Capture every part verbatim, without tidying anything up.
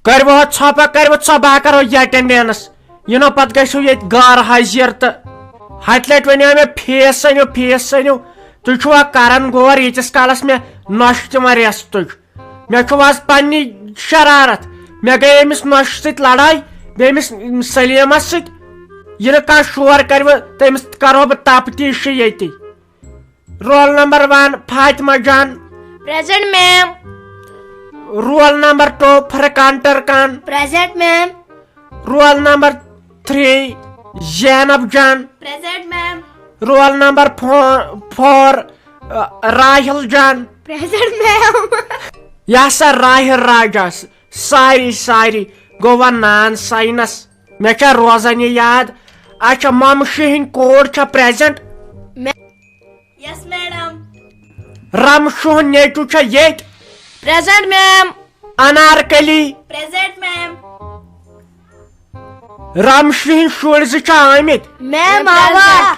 کٔرِو حظ ژھۄپہٕ، کٔرِو ژھۄپہٕ، بہٕ کرو یہِ اٹینڈنس۔ یہِ نہٕ پتہٕ گژھِو ییٚتہِ گار حٲضِر تہٕ ہتہِ لٹہِ وَنیو مےٚ فیس أنِو، فیس أنِو۔ تُہۍ چھِوا کران غور ییٖتِس کالس مےٚ نۄشہِ تہِ وۄنۍ رٮ۪ستُے؟ مےٚ چھُ آز پننی شرارت۔ مےٚ گٔے أمِس نۄشہِ سۭتۍ لڑٲے، بیٚیہِ أمِس سلیمس سۭتۍ۔ یہِ نہٕ کانٛہہ شور کرِ وۄنۍ، تٔمِس کرو بہٕ تپتیٖشی ییٚتی۔ رول نمبر ون، Fatima Jan. Present, ma'am. Roll number two, Furqan Turkan. Present, ma'am. Roll number three, Zainab Jan. Present, ma'am. Roll number four-, four, uh, Rahil جان۔ Present, ma'am. یہِ ہسا راحل راجا، س-، ساری، ساری گوٚو وۄنۍ نان ساینس۔ مےٚ چھا روزان یہِ یاد؟ اچھا، ممشی ہٕنٛدۍ کوٗر چھا present؟ Yes, madam. رمشوہن نیچو چھا ییٚتہِ؟ Present, ma'am. Anarkali? Present, ma'am. رمشی ہٕنٛدۍ شُرۍ زٕ چھا آمٕتۍ؟ Ma'am, آوا۔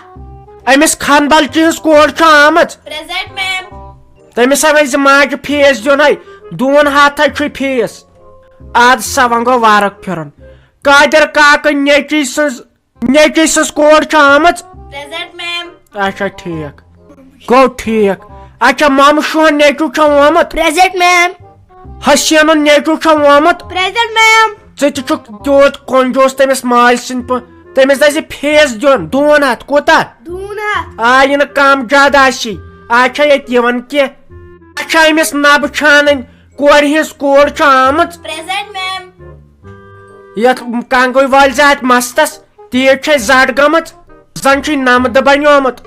أمِس کھنبلچی ہٕنٛز کوٗر چھا آمٕژ؟ Present, ma'am. تٔمِس ہا وَنہِ زِ ماجہِ فیس دیُن ہے، دوٗن ہتھ ہے چھُے فیس۔ ادٕ سا وۄنۍ گوٚو وارُک پھِرُن۔ قادر کاکہٕ نیچی سٕنٛز نیچوِ سٕنٛز کوٗر چھا آمٕژ؟ Present, ma'am. اچھا، ٹھیٖک۔ گوٚو ٹھیٖک۔ اچھا، مامہٕ شوہن نیچوٗ چھا آمُت؟ Present, ma'am. حسینُن نیچوٗ چھا آمُت؟ Present, ma'am. ژٕ تہِ چھُکھ تیوٗت کنجوٗس تٔمِس ماجہِ سٕنٛدۍ پٲٹھۍ۔ تٔمِس دَزِ فیس دیُن، دوٗن ہَتھ۔ کوٗتاہ؟ دوٗن ہَتھ۔ آ، یہِ نہٕ کَم زیادٕ آسی۔ آز چھا ییٚتہِ یِوان کینٛہہ؟ اچھا، أمِس نَبہٕ چھانٕنۍ کورِ ہٕنٛز کوٗر چھا آمٕژ؟ Present, ma'am. یَتھ کنگوِ والہِ زِ اَتہِ مستس۔ تیٖژ چھے زڈ گٔمٕژ، زن چھُے نمدٕ بنیومُت۔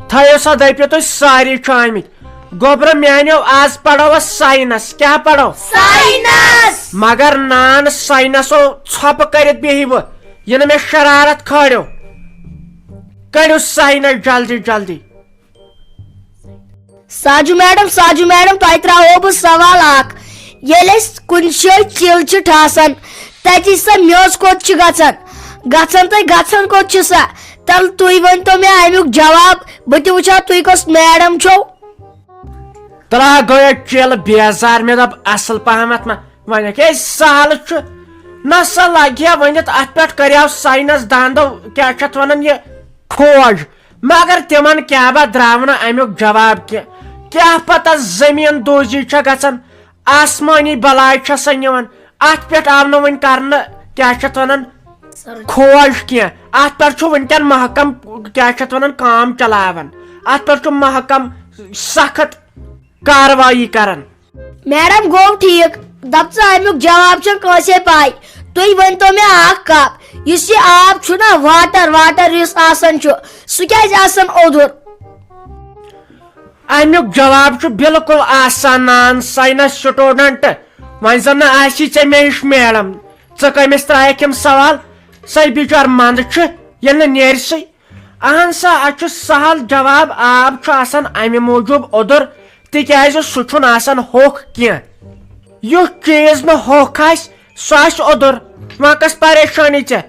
تھٲیِو سا دٔپِو تُہۍ سٲری چھُ آمٕتۍ۔ گوٚبرٕ میانیو، آز پرو أسۍ ساینس۔ کیٛاہ پرو؟ ساینس۔ مگر نان ساینسو ژھۄپہٕ کٔرِتھ بیٚہِوٕ، یہِ نہٕ مےٚ شرارت کھٲلِو۔ کٔرِو ساینس جلدی جلدی۔ ساجو میڈم، ساجو میڈم، تۄہہِ ترٛاوو بہٕ سوال اکھ۔ ییٚلہِ أسۍ کُنہِ جایہِ چِل چھِ ٹھاسان، تَتہِ سا میٚژ کوٚت چھِ گژھان؟ گژھان تہٕ گژھان کوٚت چھِ سا؟ تَلہٕ تُہۍ ؤنۍ تو مےٚ اَمیُک جواب، بہٕ تہِ وٕچھٕ ہا تُہۍ کۄس میڈم چھو۔ ترٛا گٔیو چِل بیزار، مےٚ دوٚپ اَصٕل پہمتھ ما وَنٮ۪کھ۔ ہے سہل چھُ، نہ سا لگہِ ہا ؤنِتھ، اَتھ پٮ۪ٹھ کریو ساینس داندو، کیٛاہ چھِ اَتھ وَنان، یہِ کھوج۔ مگر تِمن کیٛاہ با درٛاو نہٕ امیُک جواب کینٛہہ۔ کیٛاہ پتہ زٔمیٖن دوزی چھےٚ گژھان، آسمٲنی بلاے چھےٚ سۄ نِوان۔ اتھ پٮ۪ٹھ آو نہٕ وُنہِ کرنہٕ، کیٛاہ چھِ اتھ ونان، کھوج کینٛہہ۔ اتھ پٮ۪ٹھ چھُ وُنکٮ۪ن محکم، کیٛاہ چھِ اتھ ونان، کٲم چلاوان۔ اتھ پٮ۪ٹھ چھُ محکم سخت کاروٲیی کران۔ میڈم، گوٚو ٹھیٖک، دپ ژٕ امیُک جواب چھنہٕ کٲنٛسے پاے۔ تُہۍ ؤنۍ تو مےٚ اکھ کتھ، یُس یہِ آب چھُ نا، واٹر، واٹر یُس آسان چھُ، سُہ کیازِ آسان اوٚدُر؟ امیُک جواب چھُ بالکل آسان نان ساینس سٹوڈنٹ۔ وۄنۍ زن نہٕ آسی ژےٚ مےٚ ہِش میڈم، ژٕ کٔمِس ترٛایکھ یِم سوال؟ سۄے بِچار منٛدٕ چھِ، ییٚلہِ نہٕ نیرِ سُے۔ اہن سا، اتھ چھُ سہل جواب، آب چھُ آسان امہِ موٗجوٗب اوٚدُر، تِکیازِ سُہ چھُنہٕ آسان ہوٚکھ کینٛہہ۔ یُس چیٖز نہٕ ہوٚکھ آسہِ، سُہ آسہِ اوٚدُر۔ وۄنۍ کۄس پریشٲنی ژےٚ؟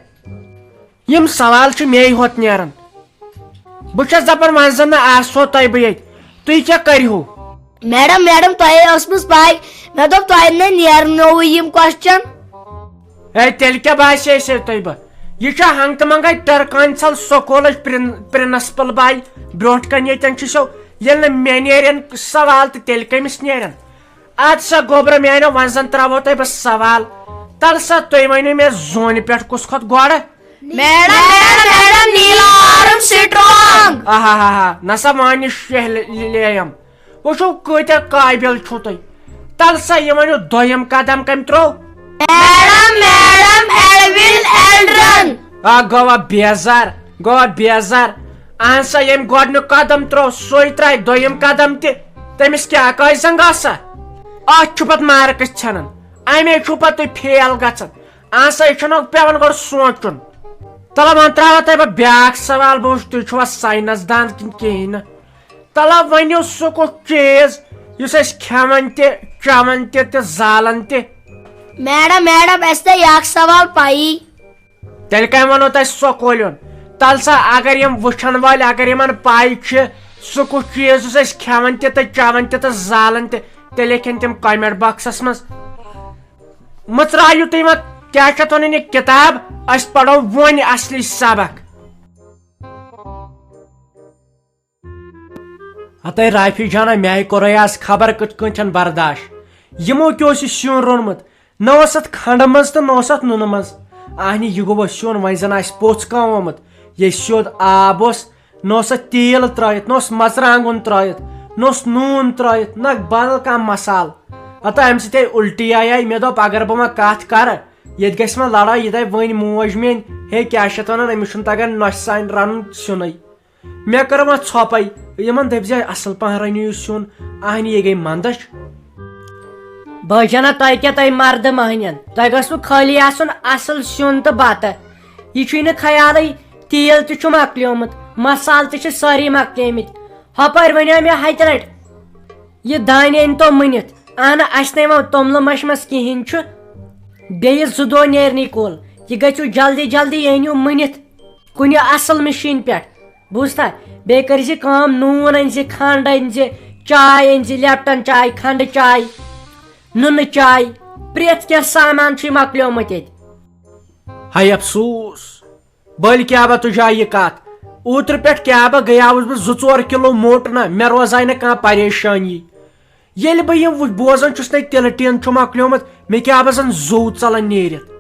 یِم سوال چھِ مے ہوت نیران۔ بہٕ چھَس دَپان، وۄنۍ زَن نہٕ آسہو تۄہہِ بہٕ ییٚتہِ، تُہۍ کیٛاہ کٔرِہو؟ میڈم، میڈم، تۄہے ٲسمٕژ پَے، مےٚ دوٚپ تۄہہِ نَے نیرنووُے یِم question۔ ہے، تیٚلہِ کیٛاہ باسے اَسہِ تۄہہِ بہٕ؟ یہِ چھا ہنٛگتہٕ منٛگَے ٹٔرکانہِ ژھل سکوٗلٕچ پرن-، پرنسپل باے برٛونٛٹھ کَنہِ ییٚتٮ۪ن چھِ سو، ییٚلہِ نہٕ مےٚ نیرن سوال تہٕ تیٚلہِ کٔمِس نیرن؟ اَدٕ سا گوٚبرا میٛانیو، وۄنۍ زَن ترٛاوہو تۄہہِ بہٕ سوال۔ تَلہٕ سا تُہۍ ؤنِو مےٚ، زوٗنہِ پٮ۪ٹھ کُس کھۄت گۄڈٕ؟ میڈم، میڈم، میڈم، نیٖل آرم سٹرانگ۔ آہا ہا ہا، نسا وانہِ شیہلیم۔ وٕچھِو کۭتیٛاہ قٲبِل چھِو تُہۍ۔ تَلہٕ سا یہِ ؤنِو، دوٚیِم قدم کٔمۍ ترٛوو؟ میڈم، میڈم، ایلوِن ایلڈرن۔ آ، گوٚوا بیزار، گوٚوا بیزار۔ اہن سا، ییٚمۍ گۄڈٕنیُک قدم ترٛوو، سُے ترٛایہِ دوٚیِم قدم تہِ۔ تٔمِس کیٛاہ کٲج زنٛگ آسا؟ اَتھ چھُ پتہٕ مارکس ژھٮ۪نان، اَمے چھُو پتہٕ تُہۍ فیل گژھان۔ اہن سا، یہِ چھُنہٕ پٮ۪وان گۄڈٕ سونٛچُن۔ تَلہٕ وۄنۍ ترٛاوو تۄہہِ بہٕ بیٛاکھ سوال، بہٕ وٕچھٕ تُہۍ چھُوا ساینس دان کِنہٕ کِہیٖنۍ نہٕ۔ تَلہٕ ؤنِو، سُہ کُس چیٖز یُس أسۍ کھٮ۪وان تہِ، چٮ۪وان تہِ تہٕ زالان تہِ؟ میڈم، میڈم، اَسہِ تۄہہِ اکھ سوال پَیی۔ تیٚلہِ کَمہِ وَنو تۄہہِ سۄ کۄلہِ ہُنٛد؟ تَلہٕ سا، اگر یِم وٕچھَن وٲلۍ، اگر یِمَن پَے چھِ، سُہ کُس چیٖز یُس أسۍ کھٮ۪وان تہِ تہٕ چٮ۪وان تہِ تہٕ زالان تہِ، تیٚلہِ لیکھن تِم comment boxس منٛز۔ مٔژراو تُہۍ وۄنۍ، کیٛاہ چھِ اَتھ وَنان، یہِ کِتاب؟ أسۍ پَرو وۄنۍ اَصلی سبق۔ ہتے رافی جانا، مےٚ کوٚرے آز خبر کِتھ کٔنۍ چھَنہٕ برداش۔ یِمو کیٛاہ اوس یہِ سیُن روٚنمُت؟ نہ اوس اَتھ کھنٛڈٕ منٛز تہٕ نہ اوس اَتھ نُنہٕ منٛز۔ اہنہِ، یہِ گوٚو سیُن، وۄنۍ زَن آسہِ پوٚژھ کانٛہہ آمُت۔ ییٚلہِ سیوٚد آب اوس، نہ اوس اَتھ تیٖل ترٛٲیِتھ، نہ اوس مَرژٕوانٛگُن ترٛٲیِتھ، نہ اوس نوٗن ترٛٲیِتھ، نہ بدل کانٛہہ مسالہٕ۔ ہتا اَمہِ سۭتۍ آیہِ اُلٹی آیہِ، آیہِ۔ مےٚ دوٚپ، اگر بہٕ وۄنۍ کَتھ کَرٕ، ییٚتہِ گژھِ وۄنۍ لڑٲے۔ یہِ دَپہِ وۄنۍ موج میٛٲنۍ، ہے، کیٛاہ چھِ اَتھ وَنان، أمِس چھُنہٕ تَگان نۄشہِ سانہِ رَنُن سیُنٕے۔ مےٚ کٔر وۄنۍ ژھۄپَے، یِمَن دٔپۍ زِ اَصٕل پَہَن رٔنِو یہِ سیُن۔ اَہنہِ، یہِ گٔے مَندَچھ۔ بٲجَنا، تۄہہِ کیٛاہ، تۄہہِ مَردٕ مۄہنِیَن؟ تۄہہِ گوٚژھوٕ خٲلی آسُن اَصٕل سیُن تہٕ بَتہٕ۔ یہِ چھُے نہٕ خیالٕے، تیٖل تہِ چھُ مۄکلیومُت، مصالہٕ تہِ چھِ سٲری مۄکلیمٕتۍ۔ ہۄپٲرۍ ؤنیو مےٚ ہَتہِ لَٹہِ، یہِ دانہِ أنۍ تو مُنِتھ۔ اہنہٕ، اَسہِ نَے وۄنۍ توٚملہٕ مَشہِ منٛز کِہیٖنۍ چھُ۔ بیٚیہِ زٕ دۄہ نیرنٕے کُل۔ یہِ گٔژھِو جلدی جلدی أنِو مُنِتھ کُنہِ اَصٕل مِشیٖن پٮ۪ٹھ۔ بوٗزتھا؟ بیٚیہِ کٔرۍ زِ کٲم، نوٗن أنۍ زِ، کھنٛڈ أنۍ زِ، چاے أنۍ زِ، لیپٹن چاے، کھنٛڈٕ چاے، نُنہٕ چاے، پرٛٮ۪تھ کینٛہہ سامان چھُے مۄکلیومُت ییٚتہِ۔ ہاے افسوس، بٔلۍ کیٛاہ با تُجے یہِ کتھ؟ اوترٕ پٮ۪ٹھ کیٛاہ با گٔیاوُس بہٕ زٕ ژور کِلو موٚٹ نہ، مےٚ روزاے نہٕ کانٛہہ پریشٲنی۔ ییٚلہِ بہٕ یِم وُ-، بوزان چھُس نَے تِلہٕ ٹیٖن چھُ مۄکلیومُت، مےٚ کیٛاہ باسان زوٗ ژلان نیٖرِتھ۔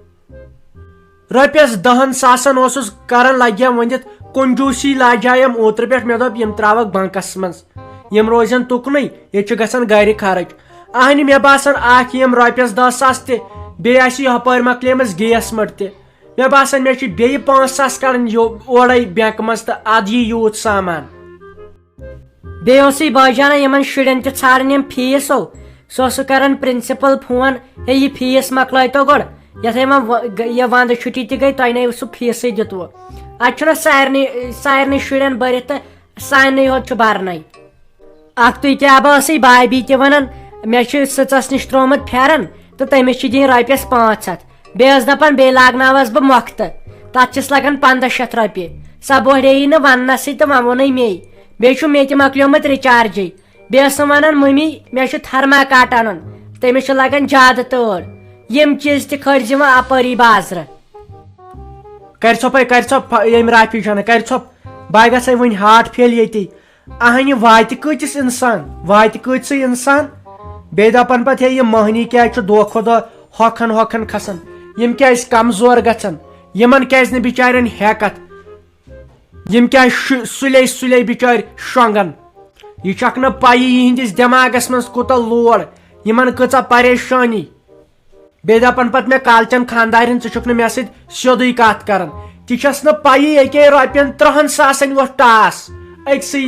رۄپیَس دَہَن ساسَن اوسُس کران لگیا ؤنِتھ، کنجوٗسی لاجایم اوترٕ پٮ۪ٹھ، مےٚ دوٚپ یِم ترٛاوَکھ بنکَس منٛز، یِم روزن تُکنُے، ییٚتہِ چھُ گژھان گرِ خرٕچ۔ اہنہِ، مےٚ باسان اکھ یِم رۄپیَس دَہ ساس تہِ، بیٚیہِ آسہِ یہِ ہۄپٲرۍ مۄکلیمٕژ گیس مٔٹ تہِ۔ مےٚ باسان، مےٚ چھِ بیٚیہِ پانٛژھ ساس کَڑٕنۍ یو-، اورَے بینکہٕ منٛز تہٕ اَدٕ یی یوٗت سامان۔ بیٚیہِ اوسُے باجانہ یِمَن شُرٮ۪ن تہِ ژھانٛڈان یِم فیٖس ہو۔ سُہ اوس سُہ کَران پرنسپل فون، "ہے، یہِ فیٖس مۄکلٲیتو گۄڈٕ، یَتھ ہے وۄنۍ و-، گٔے، یہِ وَندٕ چھُٹی تہِ گٔے، تۄہہِ نے سُہ فیٖسٕے دیُتوٕ۔ اَتہِ چھُنہ سارنٕے، سارنٕے شُرٮ۪ن بٔرِتھ تہٕ سارنٕے ہوت چھُ بَرنَے۔" اکھتُے کیٛاہ بہٕ ٲسٕے بھابھی تہِ وَنان، مےٚ چھُ سٕژَس نِش ترٛوومُت پھٮ۪رن تہٕ تٔمِس چھِ دِنۍ رۄپیَس پانٛژھ ہَتھ۔ بیٚیہِ ٲس دَپان، "بیٚیہِ لاگناوَس بہٕ مۄختہٕ، تَتھ چھِس لَگان پنٛداہ شیٚتھ رۄپیہِ۔" سۄ بوہرے یی نہٕ وَننَسٕے تہٕ وۄنۍ ووٚنُے مے۔ بیٚیہِ چھُ مے تہِ مۄکلیومُت rechargeٕے۔ بیٚیہِ ٲسٕم وَنان، "مٔمی، مےٚ چھُ thermocol اَنُن، تٔمِس چھُ لَگان زیادٕ تۭر۔" یِم چیٖز تہِ کھٲلۍ زِ وۄنۍ اَپٲری بازرٕ۔ کَرِ ژھۄپَے، کَرِ ژھۄپ، ییٚمہِ رافی جانہٕ کَرِ ژھۄپ۔ بہٕ گژھَے وٕنہِ heart fail ییٚتی۔ اہنہِ، واتہِ کۭتِس انسان، واتہِ کۭتسٕے انسان؟ بیٚیہِ دپان پتہٕ، ہے، یہِ مٔہنی کیازِ چھُ دۄہ کھۄتہٕ دۄہ ہۄکھان ہۄکھان کھسان؟ یِم کیازِ کمزور گژھان؟ یِمن کیازِ نہٕ بچارٮ۪ن ہٮ۪کتھ؟ یِم کیازِ شُ-، سُلے سُلے بچٲرۍ شۄنگان؟ یہِ چھکھ نہٕ پَیی یِہنٛدِس دٮ۪ماغس منٛز کوٗتاہ لوڑ، یِمن کۭژاہ پریشٲنی۔ بیٚیہِ دَپان پَتہٕ مےٚ کالچَن خانٛدارٮ۪ن، "ژٕ چھُکھ نہٕ مےٚ سۭتۍ سیوٚدُے کَتھ کَران۔ تہِ چھَس نہٕ پَیی، ییٚکیٛاہ رۄپیَن تٕرٛہَن ساسَن ووٚتھ ٹاس أکسٕے،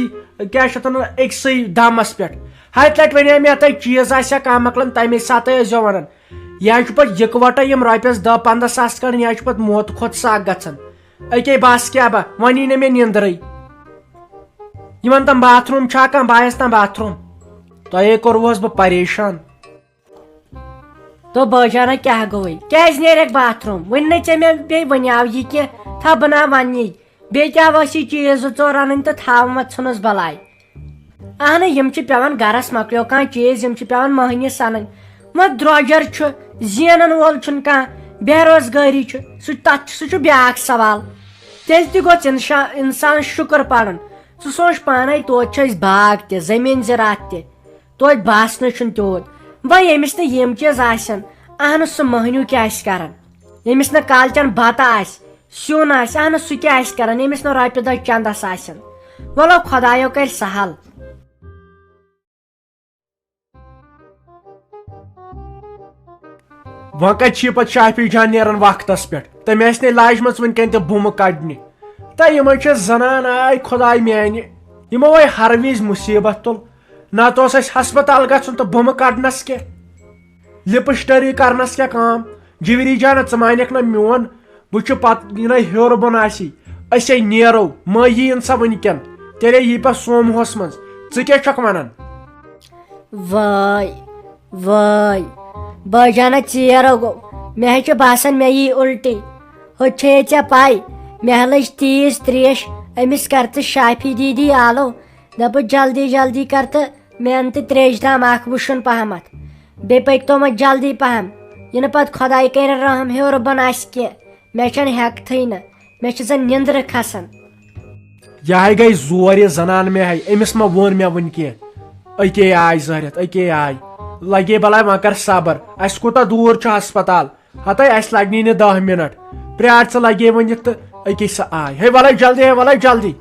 کیٛاہ چھِ اَتھ وَنان، أکسٕے دَمَس پٮ۪ٹھ۔ ہَتہِ لَٹہِ وَنے مےٚ تۄہہِ، چیٖز آسہِ ہا کانٛہہ مۄکلان، تَمے ساتہٕ ٲسۍزیو وَنان۔ یا چھُ پَتہٕ یِکوَٹَے یِم رۄپیَس دَہ پنٛداہ ساس کَڑان، یا چھُ پَتہٕ موتہٕ کھۄتہٕ سَکھ گژھان۔ أکے بَس کیٛاہ با، وۄنۍ یی نہٕ مےٚ نیٚنٛدرٕے۔ یِمَن تام باتھ روٗم چھا کانٛہہ، بہٕ آیَس تام باتھ روٗم۔ تۄہے کوٚروُہَس بہٕ پریشان۔ تو بٲجانہ کیٛاہ گوٚوٕے؟ کیٛازِ نیرکھ باتھ روٗم؟ وُنہِ نَے ژےٚ مےٚ بیٚیہِ وَنیٛاو یہِ کینٛہہ، تھاو بہٕ نہ وَننی۔ بیٚیہِ کیٛاہ ٲس یہِ چیٖز زٕ ژور اَنٕنۍ تہٕ تھاوان وۄنۍ ژھٕنُس بَلاے۔ اَہنہٕ، یِم چھِ پٮ۪وان گَرَس مۄکلیو کانٛہہ چیٖز، یِم چھِ پٮ۪وان مٔہنِس اَنٕنۍ۔ وۄنۍ درٛوجَر چھُ، زینَن وول چھُنہٕ کانٛہہ، بے روزگٲری چھُ، سُہ تَتھ چھُ، سُہ چھُ بیٛاکھ سوال۔ تیٚلہِ تہِ گوٚژھ اِنشا-، اِنسان شُکُر پَرُن۔ ژٕ سونٛچ پانَے، توتہِ چھِ اَسہِ باغ تہِ، زٔمیٖن زِراعت تہِ۔ توتہِ باسنٕے چھُنہٕ تیوٗت۔ وۄنۍ ییٚمِس نہٕ یِم چیٖز آسن، اہنُ سُہ مٔہنیوٗ کیٛاہ آسہِ کران؟ ییٚمِس نہٕ کالچن بتہٕ آسہِ، سیُن آسہِ، اہنُ سُہ کیٛاہ آسہِ کران؟ ییٚمِس نہٕ رۄپیہِ دۄہ چندس آسن۔ وَلو خۄدایو کرِ سہل۔ وۄنۍ کتہِ چھِ پتہٕ شافی جان نیران وقتس پٮ۪ٹھ؟ تٔمۍ آسہِ نے لاجمژ وٕنکٮ۪ن تہِ بُمہٕ کڑنہِ۔ تہٕ یِمن چھِ زنان آے خۄداے میانہِ، یِمو آے ہر وِزِ مُصیبت تُل۔ نتہٕ اوس اَسہِ ہسپتال گژھُن تہٕ بُمہٕ کڑنس کیٛاہ؟ لپسٹری کرنس کیٛاہ کٲم؟ جویری جانہ، ژٕ مانکھ نہ میون، بہٕ چھُ پتہٕ یہِ نَے ہیوٚر بۄن آسی، أسے نیرو، مہ یی انسا وٕنکٮ۪ن، تیٚلے یی پتہٕ سوموہس منٛز۔ ژٕ کیٛاہ چھکھ ونان؟ وٲے، وٲے، بٲجانہ ژیر گوٚو، مےٚ ہے چھُ باسان مےٚ یی اُلٹی۔ ہُتہِ چھے ژےٚ پَے، مےٚ لٔج تیٖژ ترٛیش، أمِس کر تہٕ شافی دیٖدی آلو۔ دَپُس، "جلدی جلدی کر تہٕ مےٚ اَن تہٕ ترٛیشہِ دام اکھ وُشُن پہمتھ۔ بیٚیہِ پٔکۍ تو وۄنۍ جلدی پہم، یہِ نہٕ پتہٕ خۄداے کرِ رحم ہیوٚر بۄن آسہِ کینٛہہ۔ مےٚ چھَنہٕ ہٮ۪کتھٕے نہٕ، مےٚ چھِ زن نِندرٕ کھسان۔ یہِ ہاے گٔے زور، یہِ زنان مےٚ ہاے، أمِس ما ووٚن مےٚ وٕنہِ کینٛہہ؟ أکے آے زہرٮ۪تھ، أکے آے۔ لگے بلاے، وۄنۍ کر صبر، اسہِ کوٗتاہ دوٗر چھُ ہسپتال؟ ہتے اسہِ لگنی نہٕ دہ منٹ، پرٛار ژٕ، لگے ؤنِتھ تہٕ أکے سۄ آے۔ ہے ولے جلدی، ہے ولے جلدی۔